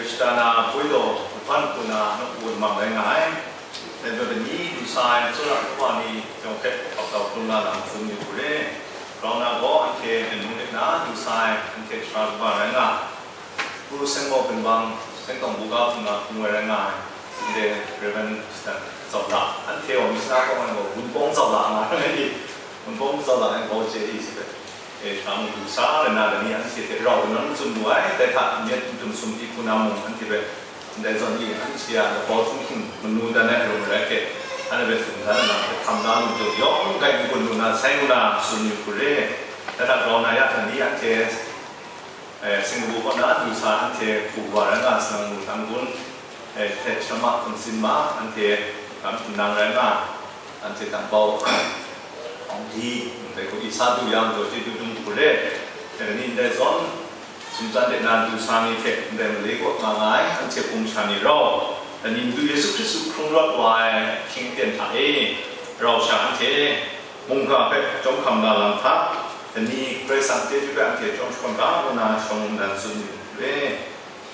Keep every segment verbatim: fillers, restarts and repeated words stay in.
Shadana poi daw, Laban hku na nawku lamang rai nga ai. Dai majaw, dai ni du sa ai tsawra kaba ni yawng hpe hkap tau hkrum na lam tsun yu hku re. Grau na gaw anhte dai mung de na du sa ai, anhte sara kaba rai nga ai. Pru Seng Mau Gun Bang, Seng Tawng Buga hpung na hpung ai rai nga ai, Sinde Rev. Mister Zau La, anhte gaw Mishna kawng ai gaw Wunpawng Zau La nga ai, Wunpawng Zau La ai gaw chye i si hpe, e, sha mung du sa ai na, dai ni anhte hte rau kainan tsun mu ai, dai hta n-, n-, n-, tsun sum di hku na mung anhte hpe ndai zawn i, anhte a labau htunghking manu dan ai arum arai hte, anhte hpe tsun dan ai lam hpe hkam da lu jawng, yawng kai n-gun lu na sai ngu na tsun yu hku re. Dai hta grau na ya, dai ni anhte, eh, Singkapu kaw na du sa anhte hku wa rai nga, Singkapu Tanggun, eh, hte Shama Kungsin ma anhte lam htinglang rai nga, anhte tang bau di, ndai hku i sa du yang, jaw chyeju dum hku re. Dai ni ndai zawn, sumtsan de na du sa ni hte ndai malai kaw nga nga ai, anhte hpung sha ni rau, dai ni Madu Yesu Hkristu hkrung rawt wa ai hkying aten hta e, rau sha anhte mungga hpe chyawm hkam na lam hta, dai ni Karai Kasang chyeju hpe anhte chyawm shakawn ga ngu na shawng nnan tsun yu hku re.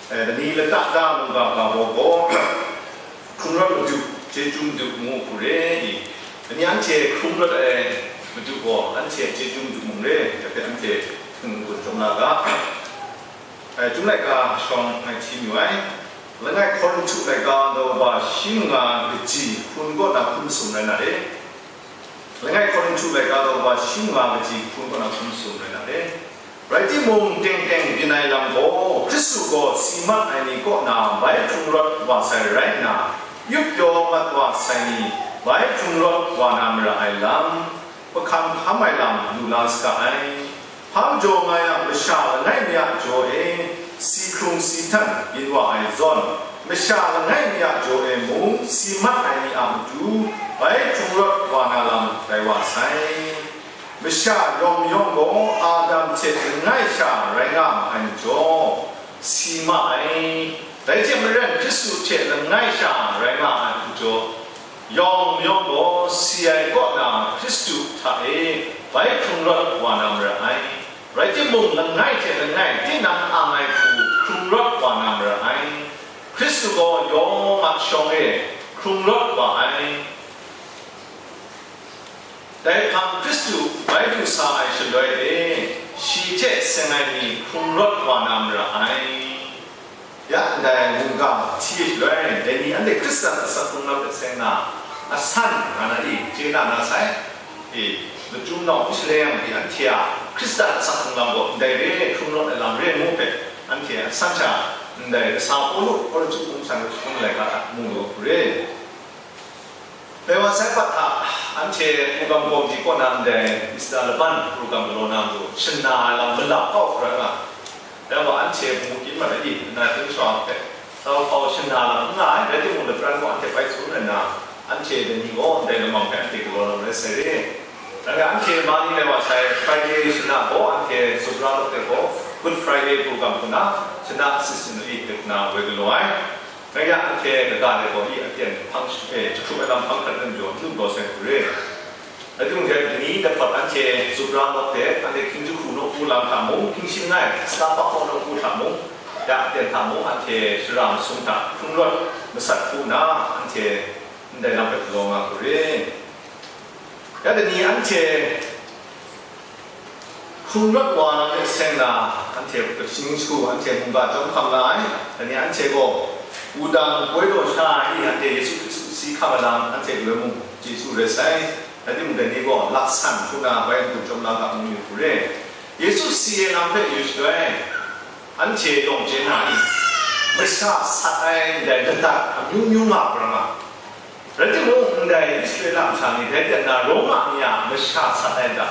Eh, dai ni lata da mungga ga baw gaw, hkrung rawt madu, chyeju madu ngu hku re i, dai ni anhte hkrung rawt ai madu gaw, anhte a chyeju madu mung re, dai hpe anhte n-gun chyawm na ga. Eh, Chyum laika shawng ngai hti mayu ai, langai Hkorinhtu laika daw kaba shi manga kaji hpun kaw na hpun sum rai na re. Langai Hkorinhtu laika daw kaba shi manga kaji hpun kaw na hpun sum rai na re. Rai timung, teng teng byin ai lam gaw, Hkristu gaw si mat ai ni kaw na bai hkrung rawt wa sai rai nna, yup pyaw mat wa sai ni bai hkrung rawt wa na mara ai lam, mahkam hkam ai lam lu la saga ai. Hpa majaw nga yang, masha langai mi a jaw e si hkrung si htan byin wa ai zawn, masha langai mi a jaw e mung si mat ai ni a matu bai hkrung rawt wa na lam rai wa sai. Masha yawng yawng gaw Adam hte langai sha rai nga ma ai majaw, si ma ai. Dai hte maren, Hkristu hte langai sha rai nga ai majaw, yawng yawng gaw si ai kaw na Hkristu hta e bai hkrung rawt wa na mara ai. Rai timung, langai hte langai tinang ang ai hku hkrung rawt wa na mara ai. Hkristu gaw yawng a shawng e hkrung rawt wa ai. Dai hpang Hkristu bai du sa ai shaloi e, shi hte seng ai ni hkrung rawt wa na mara ai. Ya, ndai mungga hti shaloi, dai ni anhte Hkristan asak hkrung lam hpe seng na, asan nga na i, chye na na sai? E, lachyum nau Israela yang pyi anhte a Hkristan asak hkrung lam gaw ndai re ai hkrung rawt ai lam re ngu hpe, anhte a san sha ndai kasa Pawlu Korinhtu hpung shan hpung laika hta mu lu hku re. Dai wa sai pat hta, anhte program kawmji kaw na ndai Mister Laban program galaw na matu, shana ai lam malap kau hkra nga. Dai wa anhte mu kyin mat ai, nna hpring shawa hpe, tau hkau shana lam n nga ai, rai timung, lapran gaw anhte bai tsun ai nna, anhte dai ni gaw ndai lamang hpe anhte galaw na marai sai re. Dai anhte mani dai wa sai Friday shana gaw, anhte Zubra lawk de gaw, Good Friday program hku na, shana assistant ali hte hku na woi galaw ai. Rai yang, anhte kaga de gaw i aten hpang, eh, jahkrup ai lam hpang hkrat ai majaw, n lu gaw sai hku re. Rai timung, dai ni dai hpawt anhte Zubra lawk de, anhte hkying jahku nawku lam hta mung, hkying shin ngai, Starbucks nawku hta mung, ya aten hta mung, anhte shara masum hta hkrung rawt masat hku nna, anhte ndai lam hpe galaw nga hku re. Ya dai ni anhte hkrung rawt wa na hte seng na, anhte kaning shu, anhte mungga chyawm hkam la ai. Dai ni anhte gaw wudang poi daw sha ai, anhte Yesu Hkristu si hkam ai lam, anhte galoi mung chyeju rai sai. Rai timung, dai ni gaw laksan hku na bai n-gun chyawm la ga ngu myit hku re. Yesu si ai lam hpe yu shaloi, anhte yawng chye na i? Masha sat ai ndai ladat amyu myu nga hkra nga. Rai timung, ndai Israela masha ni rai dat na, Roma ni a masha sat ai hta,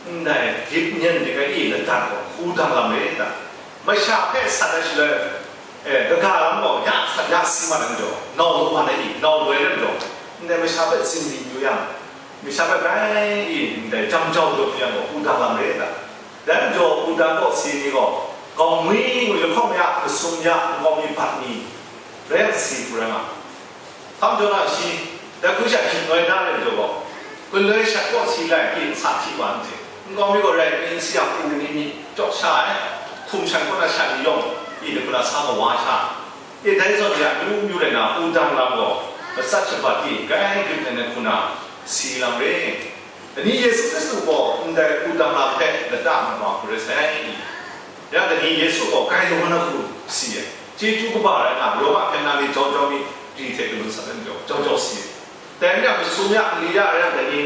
ndai dip nyan dik ai i ladat gaw hku dang lam re ta? Masha hpe sat ai shaloi, eh, kaga lam gaw ya sat ya si mat ai majaw, nau lawan ai i, nau loi ai majaw, ndai masha hpe tsin mi yu yang, masha hpe grai i, ndai jam jau jaw yu yang gaw hku dang lam re ta? Dai majaw, hku dang kaw si ni gaw, gawngnwi ngwi lahkawng ya, masum ya, nkau mi bat mi, rai yang si hku rai nga. Hkam jaw na shi, dai hku sha hkying noi na rai jaw gaw, galoi shat kaw si lai, pyi n sa hti wa n chye. Nkau mi gaw rai mi n si yang, u ni mi jaw sha ai, hkum shan kaw na sha ni yawng, pyi ni hku na sa mawa sha, E, dai zawn ya, amyu myu rai na, wudang lam gaw matsat shabat di, grai grit ai hku na si lam re. Dai ni Yesu Hkristu gaw ndai wudang lam hpe lata mat wa hku rai sai. Ya, dai ni Yesu gaw grai lung na hku si ai. Chyeju kaba rai na, Roma hpyen na ni jau jau mi, di hte kanu sat ai majaw, jau jau si ai. Dai rai yang, masum ya, mali ya rai yang, dai ni,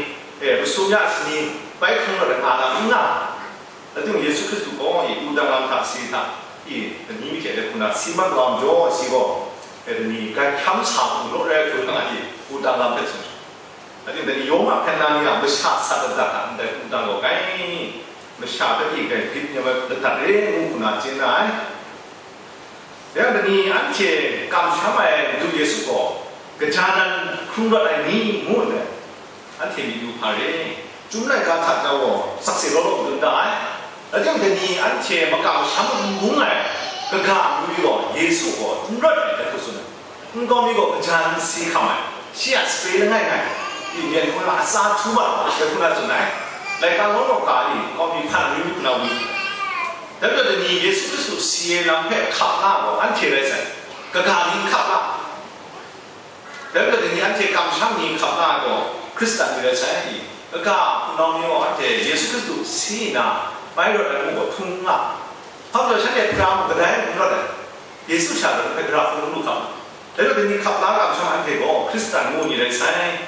e, masum ya shani, bai hkrung rawt ai nga lam n nga. Rai timung, Yesu Hkristu gaw, e, wudang lam hta si hta, e, dai ni myi hte dai hku na si mat wa majaw, shi gaw, e, dai ni grai hkyam sa hku naw rai hku nga, e, wudang lam hpe tsun. Rai timung, dai ni yawng a hpyen na ni a masha sat ladat hta ndai wudang gaw grai, masha hpe pyi grai grit yu ai ladat re ngu hku na chye na ai. Yang dai ni anhte kamsham ai Madu Yesu gaw, kaja nan hkrung rawt ai ni ngu ndai, anhte myit yu hpa re. Chyum laika hta jau gaw sakse law law dun da ai. Rai timung, dai ni anhte makamsham n bung ai kaga amyu gaw Yesu gaw n rawt ai, dai hku tsun ai. Nkau mi gaw kaja nan si hkam ai, shi a sape langai ngai, i myen hkun a atsa htu mat ai, dai hku na tsun ai. Laika law law ga i nkau mi hpan wi hku na wi. Dai majaw, dai ni Yesu Hkristu si ai lam hpe hkap nga gaw anhte rai sai, kaga ni hkap nga. Dai majaw, dai ni anhte kamsham ni hkap nga gaw Hkristan ni rai sai. Kaga hpunau ni gaw anhte Yesu Hkristu si nna bai rawt ai ngu gaw htung n nga. Hpa majaw, shanhte hkra mung kadai n rawt ai, Yesu sha hpe gara hkrung lu hkam. Dai majaw, dai ni hkap la kamsham anhte gaw Hkristan ngu ni rai sai.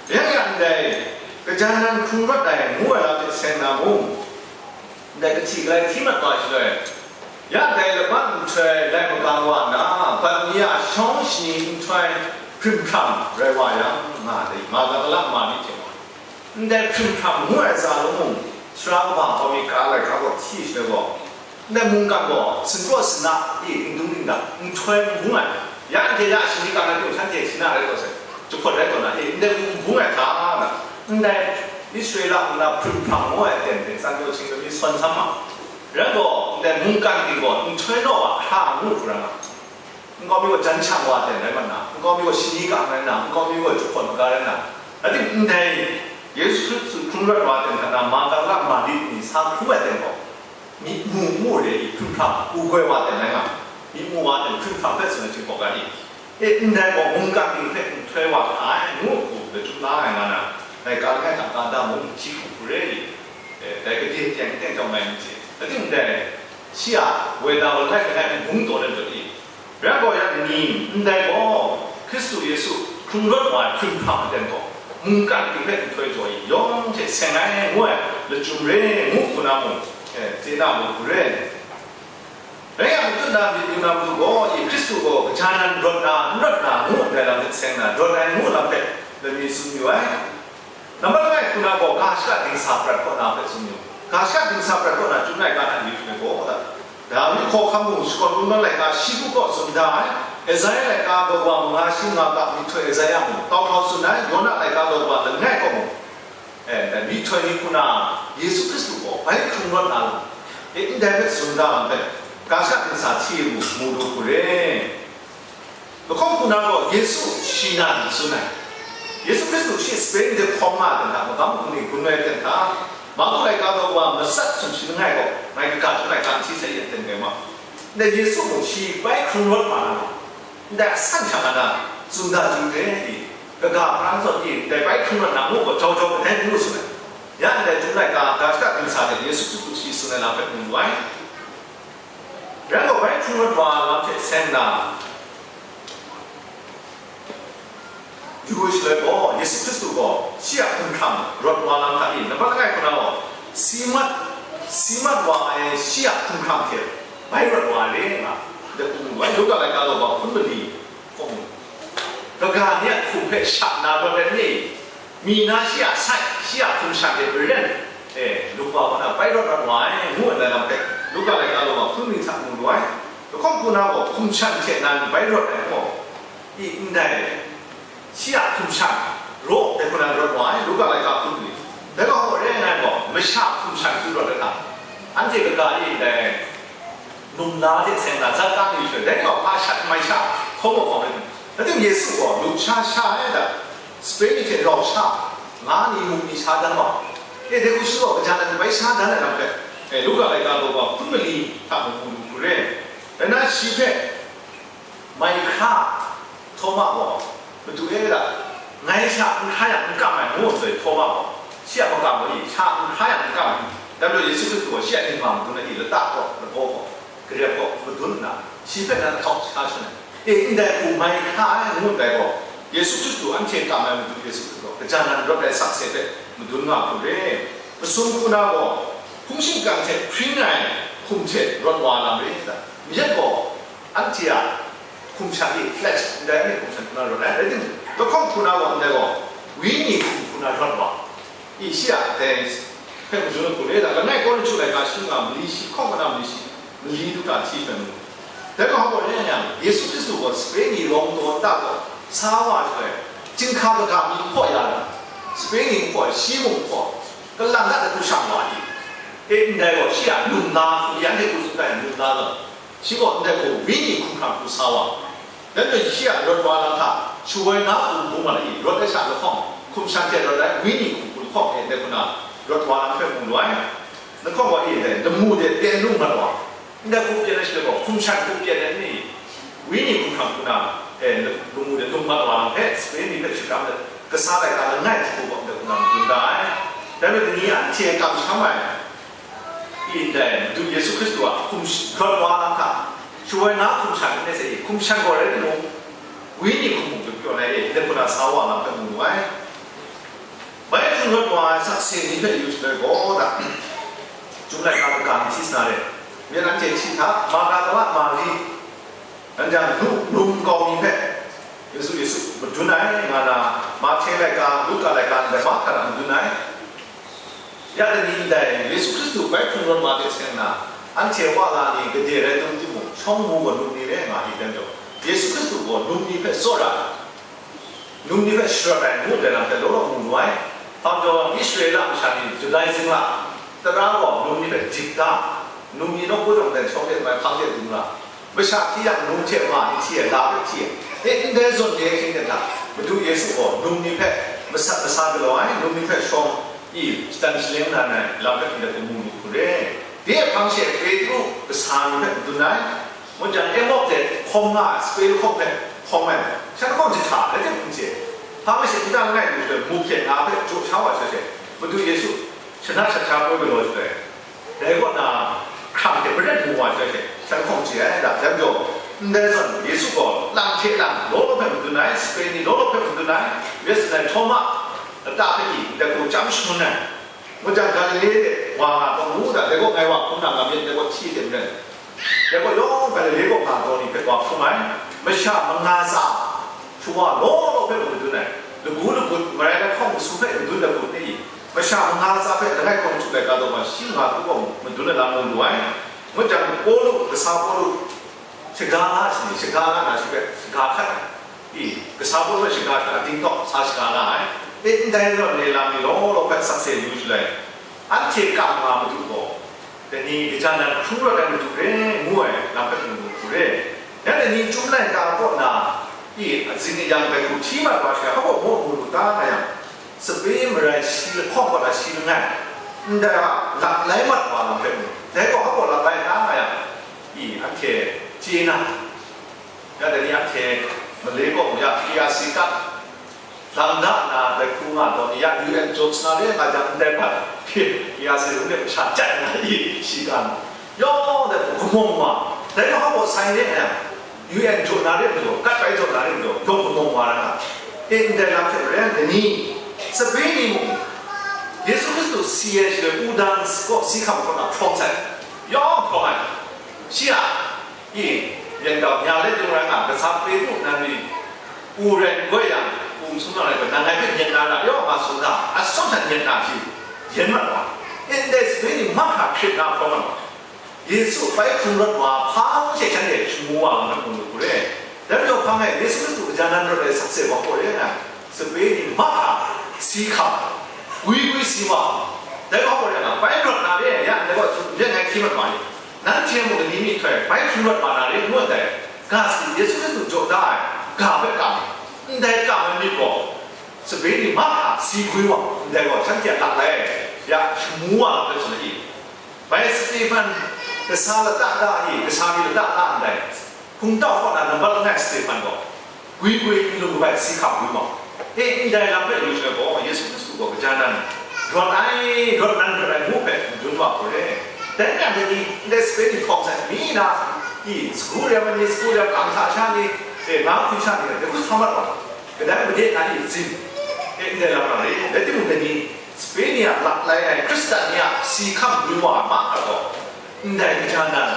Yang yang ndai, kaja nan hkrung rawt ai ngu ai lam hte seng na mung, ndai kahti galai hti mat wa shaloi, ya ndai laban nhtoi lai magang wa nna, bat ni a shawng shani nhtoi hprim hpram rai wa yang, nga ai, Magdala ma ni hte wa, ndai hprim hpram ngu ai za lung mung, sara kaba hkawm mi ka laika gaw hti shaloi gaw, ndai mungkan gaw sinpraw sinna, e, dingdung dingdang, nhtoi n bung ai, ya ndai ya shani kang ai hte shanhte shana rai taw sai, jahpawt rai taw na, e, ndai n bung ai hta na, ndai Israela mung na hprim hpram ngu ai aten hte tsan jaw shing mi sawn sam ma, rai gaw, ndai mungkan ting gaw nhtoi naw a hkra ngu hkra nga, nkau mi gaw jan shang wa aten rai mat na, nkau mi gaw shani kang rai na, nkau mi gaw jahpawt maga rai na, rai timung, ndai Yesu Hkristu hkrung rawt wa aten hta na, Magdala Mari ni sa hkrum ai aten gaw, myi mu mu re i hprim hpram, u goi wa ten rai nga, myi mu wa ten hprim hpram hpe tsun ai hpring hkawk ai ni, e, ndai gaw mungkan ting hpe nhtoi wa hkra ai ngu hku lachyum la ai nga na, laika langai hta ka da mung hti hku hku re i, e, dai gade teng teng taw ngai n chye. Rai timung, dai shi a woi na langai langai n bung taw let rawt i, Rai gaw, yang ni ndai gaw, Hkristu Yesu hkrung rawt wa ai hpring hpang aten gaw, mungkan ting hpe nhtoi jaw i, yawng hte seng ai ngu ai lachyum re ngu hku na mung, e, chye na mung hku re. Rai yang, n tut na myit yu na matu gaw, i Hkristu gaw kaja nan rawt na, n rawt na ngu ndai lam hte seng na, rawt ai ngu lam hpe lani tsun yu ai. Nambat langai hku na gaw, ga shaka dingsa prat kaw na hpe tsun yu. Ga shaka dingsa prat kaw na, Chyum laika na ni hpe gaw, Dawi hkawhkam mung, shakawn kungdawn laika shi hku kaw tsun da ai, Esaia laika daw wa manga shi nga ga myihtoi Esaia mung, tau htau tsun ai, Yona laika daw wa langai kaw mung, e, myihtoi ni hku na, Yesu Hkristu gaw bai hkrung rawt na lam, e, ndai hpe tsun da lam hpe, ga shaka dingsa hti mu, mu lu hku re. Lahkawng hku na gaw Yesu shi nan tsun ai. Yesu Hkristu shi sape ni hte hkawm nga ai ten hta, magam bungli gun ai ten hta, Marku laika daw wa matsat sumshi langai gaw, ngai kaga chyum laika n hti sai yen ten gai ma. Ndai Yesu mung shi bai hkrung rawt wa na, ndai asan hta na, tsun da ju re i, kaga hpara zawn i, ndai bai hkrung rawt na mung gaw jau jau kadai n lu tsun ai. Ya ndai Chyum laika, ga shaka dingsa hte Yesu Hkristu shi tsun ai lam hpe mu lu ai. Rai gaw, bai hkrung rawt wa lam hte seng na, yu ai shaloi gaw, Yesu Hkristu gaw shi a hkum hkrang rawt wa lam hta i, nambat langai hku na gaw, si mat, si mat wa ai shi a hkum hkrang hte bai rawt wa ai re nga, ndai hku mu ai. Luka laika daw wa hpun mali hkawng mu, kaga ni a hkum hpe sha nna rawt ai ni, mi na shi a sai, shi a hkum shan hte maren, e, lung wa wa na bai rawt rawt wa ai, ngu ai lam hpe, Luka laika daw wa hpun mali hta mu lu ai. Lahkawng hku na gaw hkum shan hte nan bai rawt ai gaw, i ndai, shi a hkum shan raw dai hku na rawt wa ai, Luka laika hpun mali. Dai gaw hpaw re ai ngai gaw, masha hkum shan hku rawt ai hta, anhte kaga e ndai, num la hte seng na, zat ka ni hte, dai gaw hpa shat mai sha, hkawm gaw hkawm ai. Rai timung, Yesu gaw lusha sha ai hta, sape ni hte rau sha, nga ni, muk ni sha dan wa, e, dai hku shi gaw kaja nan bai sha dan ai lam hpe, e, Luka laika daw wa hpun mali hta mung mu lu hku re. Rai nna, shi hpe mai Hkra, Htawma gaw, Madu e la, ngai sha n hkra yang n kam ai, ngu nhtoi Htawma gaw, shi a makam gaw i, sha n hkra yang n kam ai, dai majaw Yesu Hkristu gaw shi a ningma madun ai i, lata gaw, lagaw gaw, garep gaw, madun nna, shi hpe nan hkau sha shan ai. E, ndai hku mai hkra ai, ngu ndai gaw, Yesu Hkristu anhte kam ai Madu Yesu Hkristu gaw, gajan nan rawt ai sakse hpe madun nga hku re. Masum hku na gaw, hpung shingkang hte hpring ai hkum hte rawt wa lam re, mayat gaw, anhte a hkum shan e flesh, ndai mi hkum shan hku na rawt ai, rai timung, lahkawng hku na gaw ndai gaw, wenyi hkum hku na rawt wa, i shi a dai hpe madun hku re, da langai kaw na chu laika shi nga mali shi, hkawng kana mali shi, mali du hta hti hpe mu. Dai gaw hpa gaw rai yang, Yesu Hkristu gaw sape ni rawng daw nta gaw sa wa joi, chyinghka kaga mi hpaw ya ai, sape ni hpaw, shi mung hpaw, kalang dat ai hku shang wa i, e ndai gaw shi a num na hku, yan hte hku tsun ai num na gaw, shi gaw ndai hku wenyi hkum hkrang hku sa wa, dai majaw shi a rawt wa lam hta, shawoi na hku bung wa ai, rawt ai sha lahkawng, hkum shan hte rawt ai wenyi hkum hku lahkawng e, dai hku na rawt wa lam hpe mu lu ai. Lahkawng wa e, dai lamu de pyen lung mat wa, ndai hku pyen ai shaloi gaw, hkum shan hku pyen ai ni, wenyi hkum hkrang hku na, e, lamu de lung mat wa lam hpe, sape ni hpe shakram ai, kasa laika langai hku gaw, ndai hku na madun da ai. Dai majaw ni anhte kamsham ai, i ndai Madu Yesu Hkristu a hkum sh-, rawt wa lam hta, shawoi na hkum shan n rai sai, hkum shan gaw rai timung, wenyi hkum mung pyaw ai e, ndai hku na sa wa lam hpe mu lu ai. Bai hkrung rawt wa ai sakse ni hpe yu shaloi gaw, da, Chyum laika kaga ni hti sa na re, myit anhte hti hta, Magdala Mari, Nanhte a nu num kau mi hpe Yesu, Yesu madun ai, nga na, Mahte laika, Luka laika ndai mahkra na madun ai. Ya dai ni ndai, Yesu Hkristu bai hkrung rawt wa de seng na, anhte wa la ni gade rai tum timung, shawng mu gaw num ni re nga i dan jaw, Yesu Hkristu gaw num ni hpe tsawra ai, num ni hpe sharawt ai ngu dai lam hpe law law mu lu ai. Hpa majaw, Israela masha ni Judaism la, tara gaw num ni hpe dik da, num ni nawku jawng dan shawng de mai hpang de dung la, masha hti yang num hte ma ni hti ai, la hpe hti ai, e, ndai zawn de hkying de hta, Madu Yesu gaw num ni hpe masat masa galaw ai, num ni hpe shawng i, shadan shaleng na ai lam hpe ndai hku mu lu hku re. De hpang she Petru kasa ni hpe madun ai, ngut jang, Emok de hkawm nga ai, sape lahkawng hpe hkawm ai, shan lahkawng jahta, rai timung n chye, hpa masha nta langai lu shaloi, muk hte nga hpe jaw sha wa sha she, Madu Yesu shana shat sha poi galaw shaloi, dai kaw na hkrang hte paret mu wa sha she, shan lahkawng chye ai, da, dai majaw, ndai zawn Yesu gaw lang hte lang law law hpe madun ai, sape ni law law hpe madun ai, Wesley Htawma lata hpe i, ndai hku chyam shangun ai. Ngut jang, Galile de wa nga taw ngu da, dai gaw ngai wa hkrum na nga myit, dai gaw hti de n rai. Dai gaw yawng Galile kaw nga taw ni hpe wa hkrum ai, masha manga tsa shawa law law hpe madun ai, lagu lagut, marai lahkawng masu hpe madun ai hku ni, masha manga tsa hpe langai hkawng htuk laika taw ma shi nga hku gaw madun ai lam mu lu ai. Ngut jang, Pawlu, kasa Pawlu, shaga la shi ni, shaga la na shi hpe shaga hkat ai. I, kasa Pawlu hpe shaga hta dingtawk sa shaga la ai. E, ndai rawt ni lam ni law law hpe sakse yu shaloi, anhte kam nga Madu gaw, dai ni gaja nan hkrung rawt ai Madu re, ngu ai lam hpe mu lu hku re. Ya dai ni Chyum laika kaw na, i, azing ayang dai hku hti mat wa she, hpa gaw mu mu lu ta nga yang, sape marai shi lahkawng kaw na shi langai, ndai a lak lai mat wa lam hpe mu, dai gaw hpa gaw lak lai ta nga yang, i, anhte chye na, ya dai ni anhte Malay kaw mu ya, P R C card, lam da nna, dai hku nga taw ni ya, U N jaw sa na re nga jang, ndai hpat, P R C rum de masha chyat nna, i, shi ga na, yawng dai hku kamawng wa, dai gaw hpa gaw sai re nga yang, U N jaw na re majaw, kat bai jaw na re majaw, yawng kamawng wa ra nga. E, ndai lam hte maren, dai ni, sape ni mung, Yesu Hkristu si ai shaloi, wudang kaw si hkam kaw na hprawng sai, yawng hprawng ai. Shi a, i, yan gau, nya le dung rai nga, kasa Petru nan ni, u rai n goi yang, u n sung na rai gaw, nang ngai hpe nyet na ra, yaw nga tsun da, atsawm hta nyet na hpyi, yen mat wa, ndai sape ni mahkra hkrit na hkawm mat wa, Yesu bai hkrung rawt wa hpang she shanhte shamu wa nga mu lu hku re. Dai majaw hpang e Yesu Hkristu gaja nan rawt ai sakse wa hpaw re ai, sape ni mahkra si hkam, gwi gwi si wa, dai wa hpaw re nga, bai rawt na re, ya ndai gaw tsun, ndai ngai hkye mat wa ni, nanhte mung lani myihtoi bai hkrung rawt wa na re, ngu ndai, ga si Yesu Hkristu jaw da ai ga hpe kam, ndai kam ai myit gaw, sape ni mahkra si gwi wa, ndai gaw shanhte a lak lai, ya shamu wa lam hpe tsun ai. Bai Stephen, kasa lata da ai, kasa ni lata da ndai, Hkungtau kaw na nambat langai Stehpan gaw, gwi gwi n lu ai si hkam gwi mau. E, ndai lam hpe yu shaloi gaw, Yesu Hkristu gaw gaja nan rawt ai, rawt nan rawt ai ngu hpe madun wa hku re. Dai rai yang, dai ni, ndai sape ni hkawm sai, mi na, i, sagu rem ai ni, sagu rem ai hta sha ni, e, nga hkwi sha ni, dai hku sa mat wa, kadai made na i tsin, e, ndai lam rai re. Rai timung, dai ni, sape ni a lap lai ai Hkristan ni a si hkam gwi wa ai mahkra gaw, ndai kaja nan,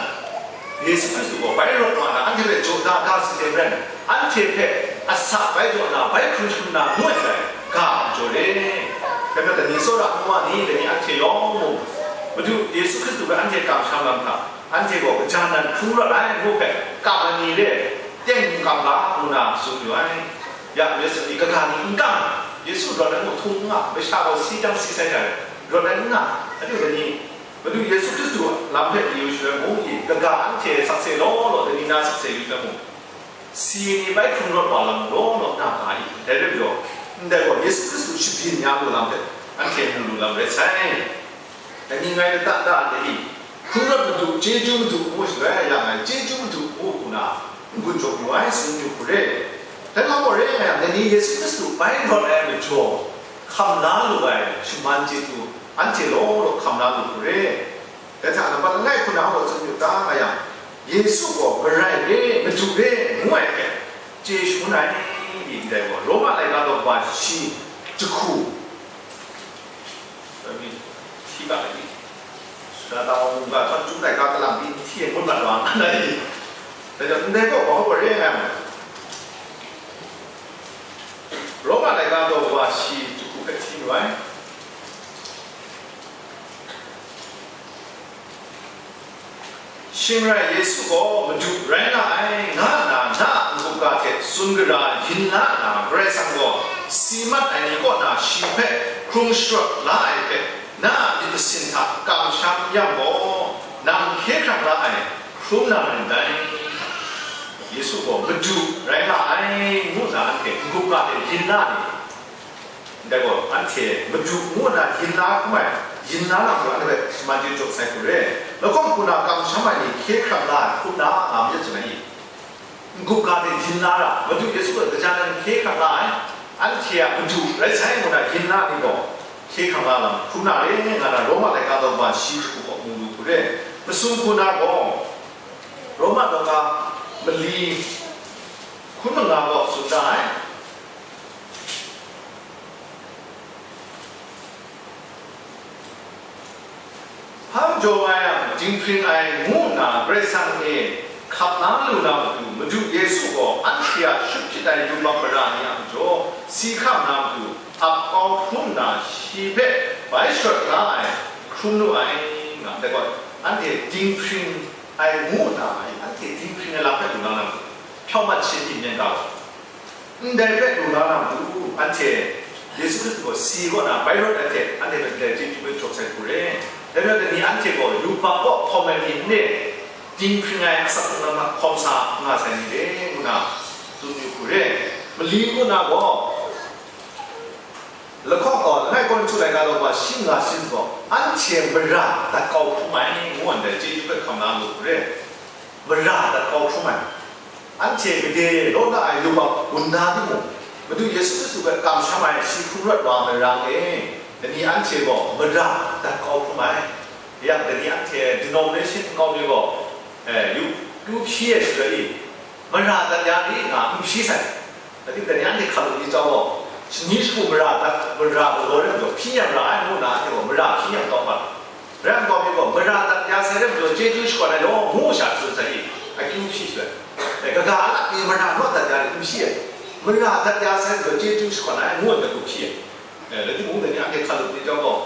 Yesu Hkristu gaw bai rawt wa na, anhte hpe jaw na ga saten rai, anhte hpe asak bai jaw na, bai hkrung hkrung na ngu ai ga a majaw re. Dai majaw, dai ni tsawra ngu wa ni, dai ni anhte yawng mung, Madu Yesu Hkristu hpe anhte kamsham lam hta, anhte gaw kaja nan hkrung rawt ai ngu hpe kam ai ni re, teng hkam ga ngu na tsun yu ai. Ya, Yesu ni kaga ni n kam, Yesu rawt ai ngu htum n nga, masha gaw si jang si sai ai, rawt ai n nga, anhte dai ni, Madu Yesu Hkristu lam hpe yu shaloi mung, i, kaga anhte sakse law law, dai ni na sakse yu shaloi mung, si ni bai hkrung rawt wa lam law law na nga i. Dai rai majaw, ndai gaw Yesu Hkristu shabyin ya lu lam hpe anhte mu lu lam rai sai. Dai ni ngai lata da ai ni, hkrung rawt Madu, chyeju Madu ngu shaloi ya ngai, chyeju Madu ngu hku na n-gun jaw yu ai, tsun yu hku re. Dai hkang gaw re nga yang, dai ni Yesu Hkristu bai rawt ai majaw, hkam la lu ai shaman chyeju, anhte law law hkam la lu hku re. Dai hta na, nambat langai hku na gaw tsun yu ta nga yang, Yesu gaw marai re, Madu re, ngu ai hpe chye shangun ai, i ndai gaw, Roma laika daw kaba shi jahku, hti ga ai, sara tawng mungga, htawn chyum laika kalang pyi hti e ngut mat wa nga ai. Dai gaw, ndai gaw, hpa hpa re nga ai. Roma laika daw kaba shi jahku hpe hti yu ai. Shing rai Yesu gaw Madu rai nga ai, nga nna na a n-gup ga hte tsun gara yin la nna, Karai Kasang gaw si mat ai ni kaw na shi hpe hkrung sharawt la ai hpe, na a myit masin hta kamsham yang gaw, nang hkye hkrang la ai hkrum na rin dai. Yesu gaw Madu rai nga ai, ngu nna anhte n-gup ga hte yin la ni, ndai gaw, anhte Madu ngu nna yin la hkrum ai, yin la na hku anhte hpe shaman chyeju jaw sai hku re. Lahkawng hku na kamsham ai ni hkye hkrang la ai hkrum na nga myit tsun ai i? N-gup ga hte yin la ra, Madu Yesu hpe gaja nan hkye hkrang la ai, anhte a Madu rai sai ngu na yin la ni gaw, hkye hkrang la lam hkrum na re nga na, Roma laika daw kaba shi jahku gaw mu lu hku re. Masum hku na gaw, Roma daw ka mali hkun manga gaw tsun da ai. Hpa jaw nga yang, dinghpring ai ngu nna Karai Kasang e hkap la lu na matu, Madu Yesu gaw anhte a shut hpyit ai yubak mara ni a majaw si hkam na matu, ap kau hkrum nna, shi hpe bai sharawt la ai hkrum nu ai, nga ai gaw, anhte dinghpring ai ngu nna, anhte dinghpring ai lam hpe lu na matu, hpyaw mat shin myit myen ga gaw, ndai hpe lu la na matu, anhte Yesu Hkristu gaw si kaw na bai rawt ai hte, anhte hpe ndai chyeju hpe jaw sai hku re. Dai rai nna, dai ni anhte gaw yubak kaw hkawm ai ni n re, dinghpring ai asak hkrung lam hta hkawm sa nga sai ni re, ngu na tsun yu hku re. Mali ngu na gaw, lahkawng, oh, langai Korinhtu laika daw kaba shi nga shi gaw, anhte mara dat kau hkrum ai, ngu ndai chyeju hpe hkam na lu hku re. Mara dat kau hkrum ai. Anhte gade law la ai yubak gun na timung, Madu Yesu Hkristu hpe kamsham ai shi hkrung rawt wa ai mara e, dai ni anhte gaw mara dat kau hkrum ai. Yang dai ni anhte denomination nkau mi gaw, eh, yu, yu hpyi ai shaloi, mara dat ya ni nga n hpyi sai. Dai ni anhte hkalup ni chyawm gaw, shani shagu mara dat, mara galaw re ai majaw, hpyi nyam ra ai ngu nna anhte gaw mara hpyi nyam tawng nga ai. Rai nna, nkau mi gaw, mara dat ya sai re majaw, chyeju shakawn ai law, ngu sha tsun sai i, akyu hpyi shaloi, e, kaga a lap ni mara naw dat ya ni n hpyi ai, mara dat ya sai majaw, chyeju shakawn ai, ngu nna hku hpyi ai. E, rai timung, dai ni anhte hkalup ni chyawm gaw,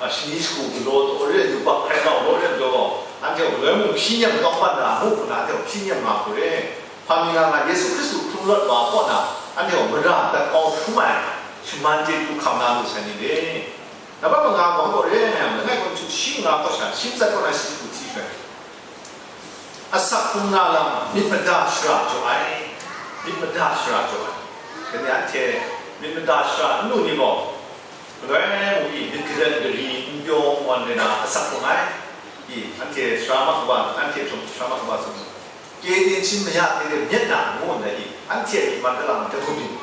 a, shani shagu galaw taw re ai, yubak hkrai nau law re ai majaw gaw, anhte gaw galoi mung hpyi nyam tawng ban na, ngu hku na anhte gaw hpyi nyam nga hku re. Hpa mi nga nga, Yesu Hkristu hkrung rawt wa kaw na, anhte gaw mara dat kau hkrum ai, shaman chyeju hkam na lu sai ni re. Nambat manga gaw re ai yang, langai Korinhtu shi nga kaw sha, shi matsat kaw na shi hku hti shaloi, asak hkrung na lam myit mada shara jaw ai, myit mada shara jaw ai. Dai ni anhte myit mada shara n lu ni gaw, galoi mung i myit gadan gari n pyaw n wan re na asak hkrung ai. I, anhte sara mak kaba, anhte htum sara mak kaba tsun. Kye din chin maya hte re myit na ngu nna i, anhte a myi man kalang ai hte hkrum myit,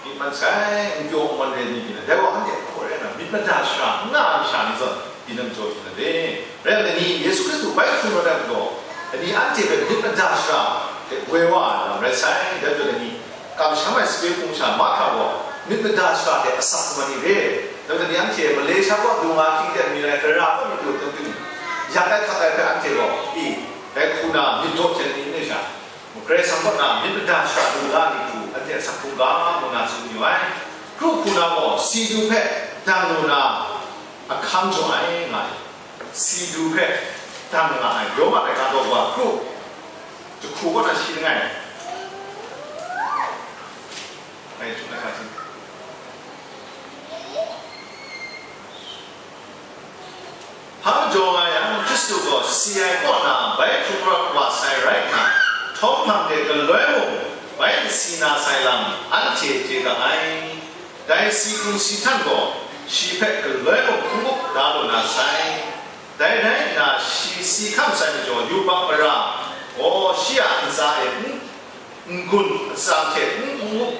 myit man sai, n pyaw n man re ni byin ai. Dai gaw anhte hpaw rai nna myit mada shara n nga ai masha ni zawn, tinang jaw yu na re. Rai nna ni Yesu Hkristu bai hkrum rawt ai majaw, dai ni anhte hpe myit mada shara hte woi wa ai lam rai sai. Dai majaw dai ni kamsham ai sape hpung sha mahkra gaw, myit mada shara hte asak hkrum ai ni re. Dai majaw dai ni anhte Malaysia kaw du nga hkying hte mi rai, Dara kaw mi du ai hte, yak ai hkak ai hpe anhte gaw, i, dai hku na myit daw hte ni n re sha, Karai Kasang kaw na myit mada shara lu la ai ni hku anhte asak hkrum ga, ngu na tsun yu ai. Kru hku na gaw si du hpe dang lu na ahkang jaw ai, nga ai. Si du hpe dang nga ai, Roma laika daw wa kru jahku kaw na shi langai. Ngai htum ai hka hte. Hpa majaw nga yang, Hkristu gaw si ai kaw na bai hkrum rawt wa sai rai nna, htawm hpang de galoi mung bai n si na sai lam anhte chye ga ai. Dai si hkung si htan gaw shi hpe galoi mung hkunggup da lu na sai. Dai rai nna, shi si hkam sai majaw, yubak mara gaw shi a ntsa e n n-gun atsam hte n-gun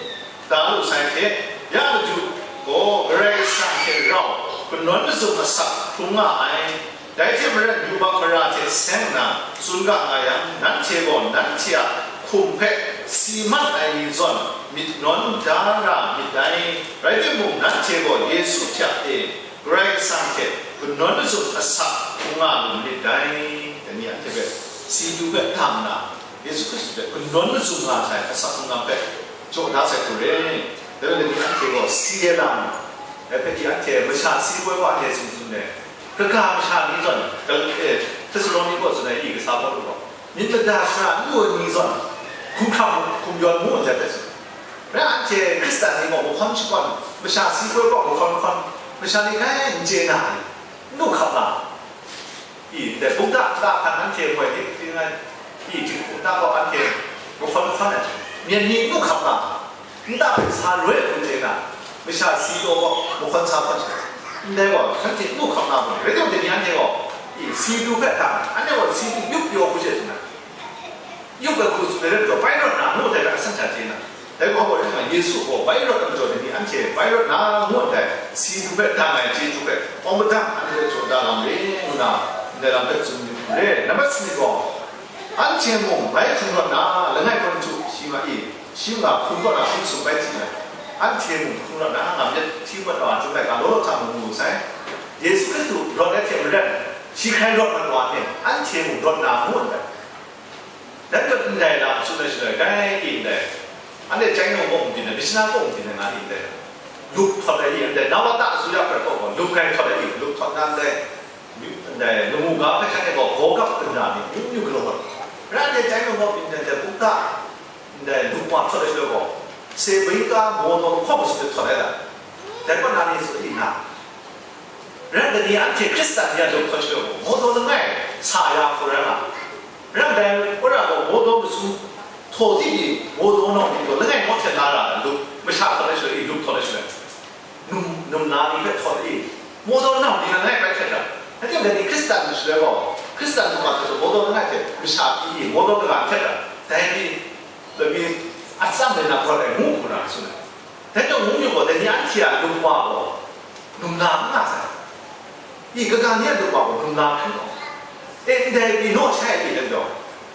da lu sai hte, ya madu gaw Karai Kasang hte rau kanawn mazum asak hkrum nga ai. Dai hte maren, yubak mara hte seng nna tsun ga nga yang, nanhte gaw nanhte a hkum hpe si mat ai ni zawn myit nawn da ra myit dai. Rai timung, nanhte gaw Yesu hta e Karai Kasang hte kanawn mazum asak hkrum nga lu myit dai. Dai ni anhte hpe si du hpe dang nna, Yesu Hkristu hpe kanawn mazum nga sai asak hkrum nga hpe jaw da sai hku re. Dai rai nna, anhte gaw si ai lam, dai hpe anhte masha si koi wa hte tsun tsun ai, kaga masha ni zawn, Gal-, eh, Htesaloni kaw tsun ai i kasa Pawlu gaw, myit mada shara n lu ai ni zawn, hkum hkrang hkum yawn ngu ndai hpe tsun. Rai anhte Hkristan ni gaw mahkawn shakawn, masha si koi kaw mahkawn mahkawn, masha ni hkrai n chye na ai, n lu hkap la. I, ndai bukta nta hkan anhte moi dik dik ai, i, jinghku nta gaw anhte mahkawn mahkawn ai, myen ni n lu hkap la, nta hpe sa roi hkrum chye na, masha si taw gaw mahkawn sa hkawn chye, ndai gaw shanhte n lu hkap na mu, rai timung, dai ni anhte gaw, i, si du hpe hta, anhte gaw si du yup pyaw hku she tsun ai. Yup ai hku tsun ai rai majaw, bai rawt na ngu ai hpe asan sha chye na. Dai gaw, rai nna, Yesu gaw bai rawt ai majaw, dai ni anhte bai rawt na ngu ai, si du hpe dang ai chyeju hpe, awng padang anhte hpe jaw da lam re, ngu na, ndai lam hpe tsun yu hku re. Nambat sanit gaw, anhte mung bai hkrum rawt na, langai kaw n chyu, shi ma i, shi ma hkrum kaw na hkrum sum bai hti ai, anhte mung hkrum rawt na, nga myit hti mat wa, Chyum laika law law hta mung mu sai. Yesu Hkristu rawt ai hte maren, shi hkrai rawt mat wa ni, anhte mung rawt na ngu ndai. Dai majaw ndai lam tsun ai shaloi, dai e ndai, anhte chyai nung kaw n byin ai, Mishna kaw n byin ai nga e ndai, lup htawt ai e ndai, Nawata asuya hpe kaw gaw, lup grai htawt ai e, lup htawt na ndai, ndai, lamu ga hpe hkrai gaw, gaw gap n ra ni, myu myu galaw ai. Rai anhte chyai nung kaw byin ai ndai, bukta ndai, lup wa htawt ai shaloi gaw, se bai ka maw taw lahkawng masum de htawt ai lam, dai kaw na ni tsun ai na. Rai nna, dai ni anhte Hkristan ni a lup htawt shaloi gaw, maw taw langai sa ya hku rai nga. Rai nna, dai wora gaw maw taw masum htaw di ni, maw taw nau ni gaw langai maw hten la ra ai lup, masha hkawt ai shaloi, lup htawt ai shaloi, num, num na ni hpe htawt ai, maw taw nau ni langai bai htet ai. Rai timung, dai ni Hkristan ni shaloi gaw, Hkristan ni ma hte maw taw langai hte masha pyi, maw taw kaga htet ai. Dai ni, dai ni atsam de na hkawt ai ngu hku na tsun ai. Dai gaw ngu myit gaw, dai ni anhte a lup wa gaw, num la n nga sai. I, kaga ni a lup wa gaw, num la hkring gaw. E, ndai pyi naw shai pyi dan gaw,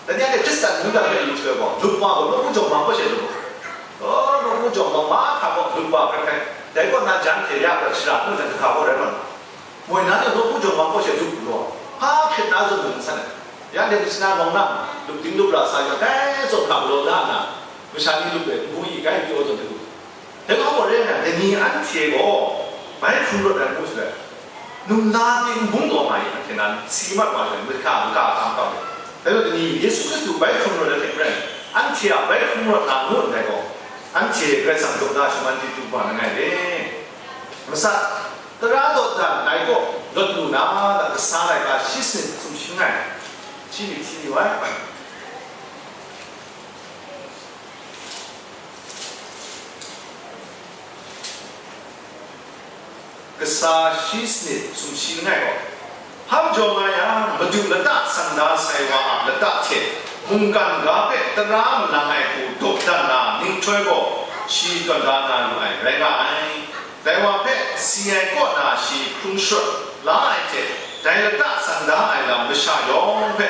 dai ni anhte Hkristan mungdan hpe yu shaloi gaw, lup wa gaw, nawku jawng bang kaw she lup gaw. O, nawku jawng bang mahkra gaw, lup wa hkrai hkrai. Dai kaw na, jan hte ya hkra shara hkrum jan, kaga gaw rai rawt na. Moi na ni nawku jawng bang kaw she lup galaw, hpa hpyit na zawn lu n san ai. Ya de, Mishna nawng nang, lup ding lup ra sa yang, dai zawn hkra galaw da nna, masha ni lup e, ngu i, gai pyaw zawn de lu. Dai gaw rai nna, dai ni anhte gaw bai hkrum rawt ai ngu shaloi, num na ting bung taw nga i, anhte nan si mat wa shaloi, maka, maka hkam hkam. Dai gaw, dai ni Yesu Hkristu bai hkrum rawt ai hte maren, anhte a bai hkrum rawt na ngu ndai gaw, anhte Karai Kasang jaw da shaman chyeju wa langai re. Matsat, tara dawdan ai kaw lawt lu na, kasa laika shi sanit sumshi langai, shi myit hti yu ai. Kasa shi sanit sumshi langai gaw, hpa majaw nga yang, Madu lata sang da sai wa a lata hte Mungkan ga hpe tara malang ai hku dawdan na ninghtoi gaw shi tawn da na lu ai rai nga ai. Dai wa hpe si ai kaw na shi hkrung sharawt la ai hte, dai lata san da ai lam masha yawng hpe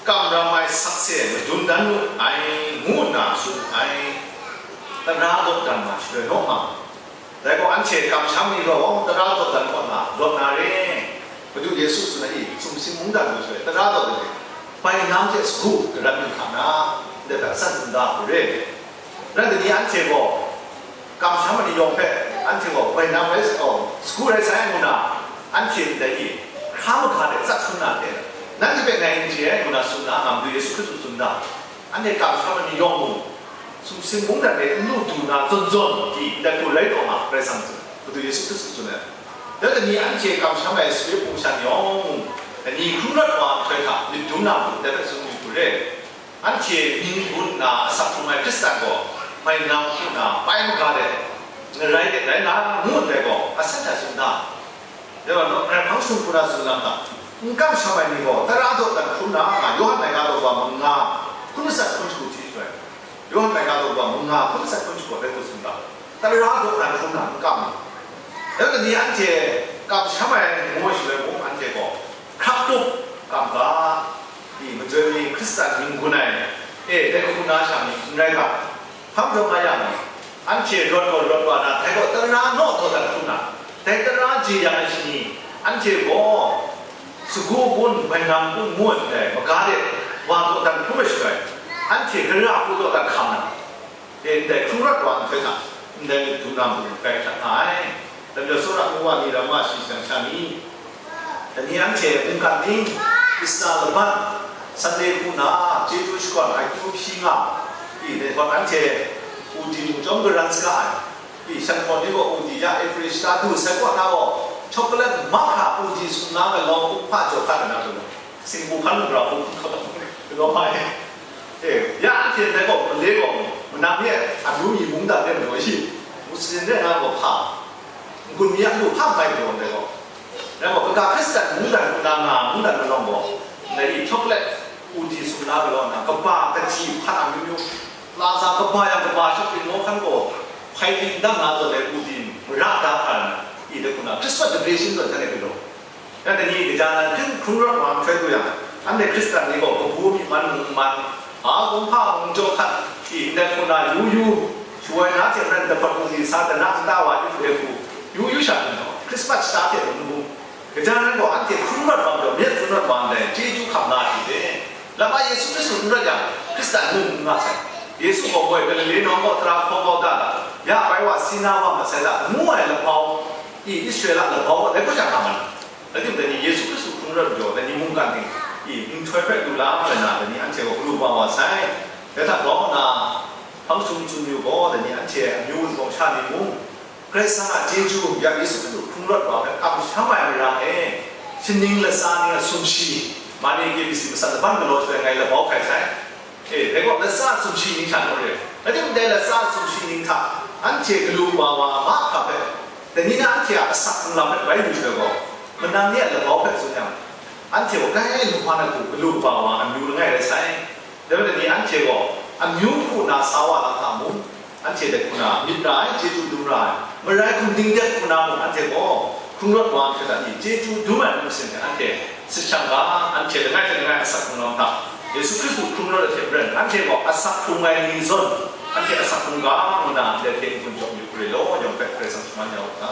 kamram ai sakse madun dan mu ai, ngu nna tsun ai. Tara dawdan na shaloi naw nga, dai gaw anhte kamsham ni gaw tara dawdan kaw na rawt na re. Madu Yesu tsun ai, sumsing mungdan lu shaloi tara dawdan e, bainang hte sagu garan lu hkra na, ndai hpe asan tsun da hku re. Rai dai ni anhte gaw, kamsham ai ni yawng hpe, anhte gaw bainang rai sa, oh, sagu rai sai ngu na, anhte ndai e hkra mahka de tsat hkrum na hte, nanhte hpe ngai n chye ai ngu na tsun na, nga Madu Yesu Hkristu tsun da. Anhte kamsham ai ni yawng mung, sumsing mungdan de n lu du na zawn zawn, di ndai hku rai taw nga, Karai Kasang tsun, Madu Yesu Hkristu tsun ai. Dai dai ni anhte kamsham ai sape hpung shan yawng mung, dai ni hkrung rawt wa nhtoi hta myit dum na matu, dai hpe tsun myit hku re. Anhte mying gun nna asak hkrung ai Hkristan gaw, bainang hku na pai maga de, ngarai de rai nga, ngu ndai gaw, asan hta tsun da. Dai wa, nawk rai hpang sum hku na tsun lam hta, n kamsham ai ni gaw, tara dawdan hkrum na, nga Yawhan laika daw wa manga, hkun matsat hkun shagu hti shaloi, Yawhan laika daw wa manga, hkun matsat hkun shagu rai hku tsun da. Tara dawdan hkrum na n kam. Dai wa ni anhte kamsham ai ngu shaloi mung, anhte gaw hkrak tup kam ga, di majoi ni Hkristan mying gun ai, e, dai hku na sha ni n rai ga. Hpang jaw nga yang, anhte rawt gaw rawt wa na, dai gaw tara naw taw dat hkrum na, dai tara jeyang ai shani, anhte gaw sagu kun, bainang kun ngu ai ndai maga de wa taw dat hkrum ai shaloi, anhte gara hku taw dat hkam na, e, ndai hkrung rawt wa nhtoi hta, ndai myit dum na mung rai hkrat nga ai. Dai majaw, tsawra ngu wa ni, ramma shi shang sha ni, dai ni anhte mungkan ting, Ista laban, Sunday hku na, chyeju shakawn akyu hpyi nga, i, dai hpang anhte udi mung chyawm garan saga ai, i, shanhkawn ni gaw udi ya April shata du sai kaw na gaw, chocolate mahkra udi sumla ai lawng kumhpa jaw hkat ai na, singgu hkan grau hku hkawt ai, galaw ai. E, ya anhte ndai gaw, male gaw, manang ni a amyu myi mungdan de majaw shi, Muslim de nga gaw hpa, n-gun mi a lu hpa bai galaw ndai gaw, dai gaw, kaga Hkristan mungdan hku na nga mungdan malawng gaw, ndai i chocolate udi sum na galaw nna, kaba, kachyi, hpan amyu myu, latsa kaba yang kaba shopping mall hkan gaw, hpai ting dang na zawn ai udi mara da hkra nna, i dai hku na Christmas decoration zawn hkan e galaw. Rai dai ni, gaja nan hpring hkrung rawt wa nhtoi du yang, anhte Hkristan ni gaw kabu myi man mung man, a, kumhpa mung jaw hkat, i, ndai hku na yu yu, shawoi na hte maren dahpawt hku ni sa dana nta wa yu ai hku, yu yu sha nhtawm, Hkrismas shata hte mung bung, gaja nan gaw anhte hkrung rawt wa majaw, myit tsun rawt wa ndai, chyeju hkam la ai hte, Lama Yesu Hkristu n rawt yang, Hkristan mung n nga sai. Yesu gaw moi Galile nawng gaw tara hkaw kau da, ya bai wa si na wa masai da, ngu ai labau, i, Israela labau gaw dai hpaw sha nga ma na. Rai timung, dai ni Yesu Hkristu hkrung rawt majaw, dai ni mungkan ting, i, nhtoi hpe lu la ai na, dai ni anhte gaw galu wa wa sai. Dai hta grau nna, hpang sum tsun yu gaw, dai ni anhte amyu wunpawng sha ni mung, Karai Kasang a chyeju, ya Yesu Hkristu hkrung rawt wa hpe kamsham ai mara e, shaning latsa ning a sumshi, ma ni K B C masat laban galaw shaloi ngai labau hkai sai. E, dai gaw latsa sumshi ning hta naw re. Rai timung, dai latsa sumshi ning hta anhte galu wa wa a mahkra hpe, dai ni na anhte a asak hkrung lam hpe bai lu shaloi gaw, manang ni a labau hpe tsun yang, anhte gaw kai lahpan ai hku galu wa wa amyu langai rai sai. Dai rai ni, anhte gaw amyu hku na sa wa na hta mung, anhte dai hku na myit ra ai, chyeju dum ra ai, marai hkum dingdek hku na mung, anhte gaw hkrung rawt wa nhtoi hta ni chyeju dum ai amu sin hte anhte sit shang ga, anhte langai hte langai asak hkrung lam hta, Yesu Hkristu hkrung rawt ai hte maren, anhte gaw asak hkrung ai ni zawn, anhte asak hkrung ga, ngu na ndai hte n-gun jaw yu hku re law, yawng hpe Karai Kasang shaman ya u ga.